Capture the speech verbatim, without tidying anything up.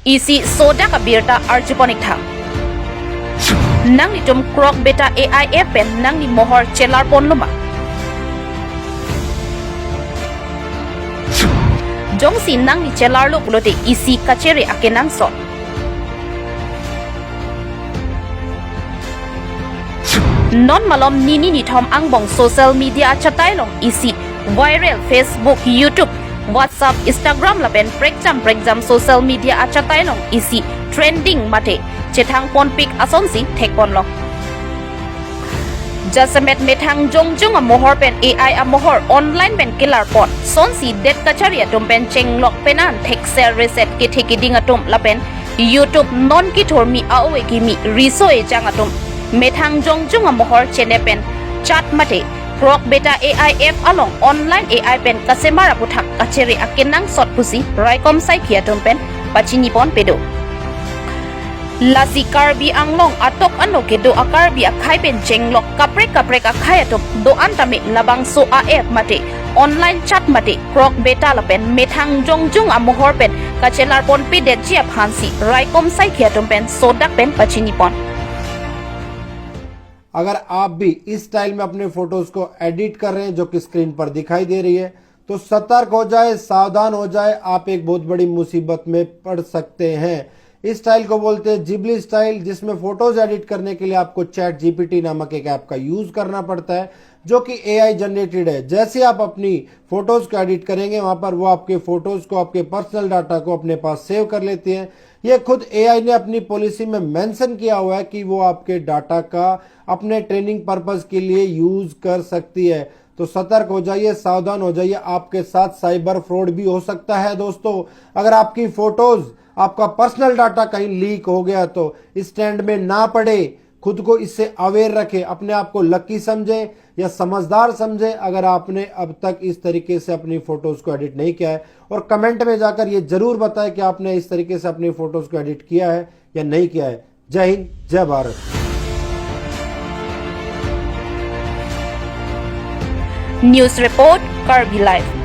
Isi sodak abirta arjupon ik tha. Nanglitum Grok Beta A I app pen nangli mohor chelarpon loma? Jongsi nangli chelarlo pulote isi kachere akenangsot. Non malom nini nithom angbong social media achatai along isi viral Facebook, YouTube, WhatsApp, Instagram lapen prekjam prekjam social media achatai along isi trending mate chethangpon pik asonsi thekponlo. Jasemet methang jongjong amohor pen A I amohor online pen kelarpon, sonsi det kachari atum pen chenglok penan thekser reset kethe keding atum lapen YouTube non kithormi a-o ekimi riso ejang atum methang jongjong amohor chene pen chat mate Grok Beta A I app along online A I pen kasemar aputhak kachere akenangsot pusi raikom saikhi atum pen pachinipon pedo. Lasi Karbi Anglong atok ano kedo a-Karbi akhai pen chenglok kaprek kaprek akhai atum do-an tame labangso a-app mate online chat mate Grok Beta lapen methang jongjong amohor pen kachelarpon pedetji aphansi raikom saikhi atum pen sodak pen pachinipon. अगर आप भी इस स्टाइल में अपने फोटोज को एडिट कर रहे हैं जो कि स्क्रीन पर दिखाई दे रही है, तो सतर्क हो जाए, सावधान हो जाए, आप एक बहुत बड़ी मुसीबत में पड़ सकते हैं। इस स्टाइल को बोलते हैं जिबली स्टाइल, जिसमें फोटोज एडिट करने के लिए आपको चैट जीपीटी नामक एक ऐप का यूज करना पड़ता है, जो कि एआई जनरेटेड है। जैसे आप अपनी फोटोज को एडिट करेंगे, वहां पर वो आपके फोटोज को, आपके पर्सनल डाटा को अपने पास सेव कर लेती है। ये खुद एआई ने अपनी पॉलिसी में मेंशन किया हुआ है कि वो आपके डाटा का अपने ट्रेनिंग पर्पस के लिए यूज कर सकती है। तो सतर्क हो जाइए, सावधान हो जाइए, आपके साथ साइबर फ्रॉड भी हो सकता है। दोस्तों, अगर आपकी फोटोज, आपका पर्सनल डाटा कहीं लीक हो गया तो इस ट्रेंड में ना पड़े, खुद को इससे अवेयर रखें, अपने आप को लकी समझें या समझदार समझें अगर आपने अब तक इस तरीके से अपनी फोटोज को एडिट नहीं किया है। और कमेंट में जाकर ये जरूर बताएं कि आपने इस तरीके से अपनी फोटोज को एडिट किया है या नहीं किया है। जय हिंद, जय Bharat. News report, Karbi Live.